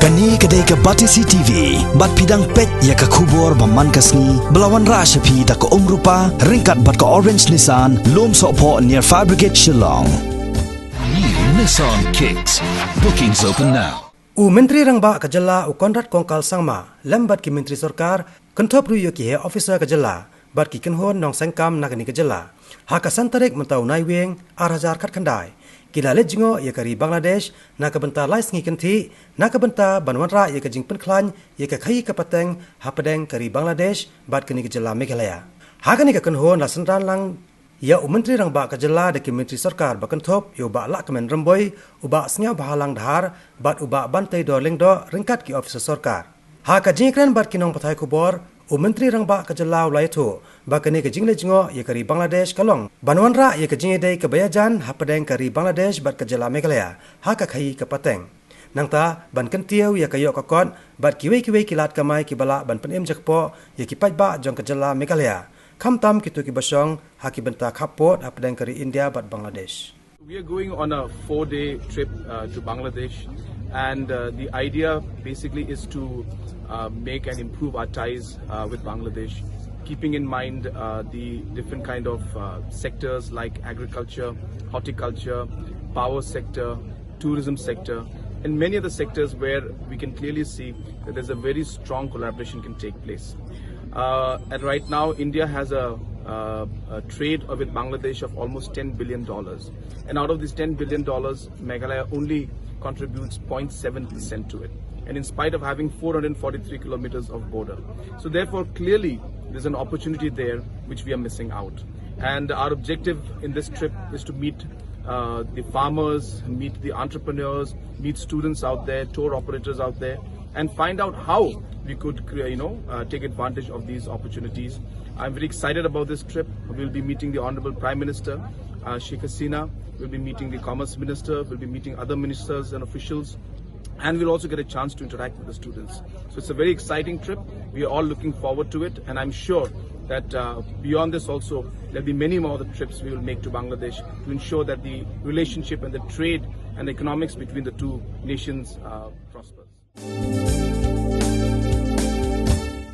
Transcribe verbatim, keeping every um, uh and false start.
Kane ka dei ka Batesi T V, bad phi dang peit ïa ka khubor ba man ka sngi, ba la wanrah sha phi da ka Umrupa, ryngkat bad ka Orange Nissan, Lumsohphoh near Fire Brigade Shillong. New Nissan Kicks. Bookings open now. U Myntri Rangbah ka jylla u Conrad Kongkal Sangma, lem bad ki Myntri Sorkar, kynthup ruh ïa ki heh officer ka jylla, bad ki kynhun nongseng kam na kane ka jylla. Ha ka san tarik mynta u Naiwieng, ar hajar khatkhyndai. Ki la leit jngoh ïa ka ri Bangladesh, na ka bynta lai sngi kynthih, na ka bynta ban wanrah ïa ka jingpynkhlaiñ, ïa ka khaïi ka pateng, hapdeng ka ri Bangladesh, bad kane ka jylla Meghalaya. Ha kane ka kynhun la synran lang ïa u Myntri Rangbah ka jylla da ki Myntri Sorkar ba kynthup, ïa u Bah Lahkmen Rymbui, u Bah Sniawbhalang Dhar, bad u Bah Banteidor Lyngdoh, ryngkat ki officer sorkar. Ha ka jingïakren bad ki nongpathai khubor, u Myntri Rangbah ka jylla u la ïathuh, ba kane ka jingleit jngoh ïa ka ri Bangladesh ka long ban wanrah ïa ka jingïadei kaba ïajan hapdeng ka ri Bangladesh bad ka jylla Meghalaya, ha ka khaïi ka pateng. Nangta, ban kyntiew ïa ka ïoh ka kot, bad kiwei kiwei ki lad kamai kiba lah ban pynim jakpoh, ïa ki paidbah jong ka jylla Meghalaya. Khamtam kito kiba shong, ha ki bynta khappud, hapdeng ka ri India bad Bangladesh. We are going on a four-day trip uh, to Bangladesh, and uh, the idea basically is to uh, make and improve our ties uh, with Bangladesh, keeping in mind uh, the different kind of uh, sectors like agriculture, horticulture, power sector, tourism sector, and many other sectors where we can clearly see that there's a very strong collaboration can take place. Uh, and right now, India has a, uh, a trade with Bangladesh of almost ten billion dollars. And out of these ten billion dollars, Meghalaya only contributes zero point seven percent to it. And in spite of having four hundred forty-three kilometers of border. So therefore, clearly, there's an opportunity there which we are missing out. And our objective in this trip is to meet uh, the farmers, meet the entrepreneurs, meet students out there, tour operators out there, and find out how we could, crea- you know, uh, take advantage of these opportunities. I'm very excited about this trip. We'll be meeting the Honorable Prime Minister, uh, Sheikh Hasina. We'll be meeting the Commerce Minister. We'll be meeting other ministers and officials. And we'll also get a chance to interact with the students. So it's a very exciting trip. We are all looking forward to it, and I'm sure that uh, beyond this also, there'll be many more other trips we will make to Bangladesh to ensure that the relationship and the trade and the economics between the two nations uh, prospers.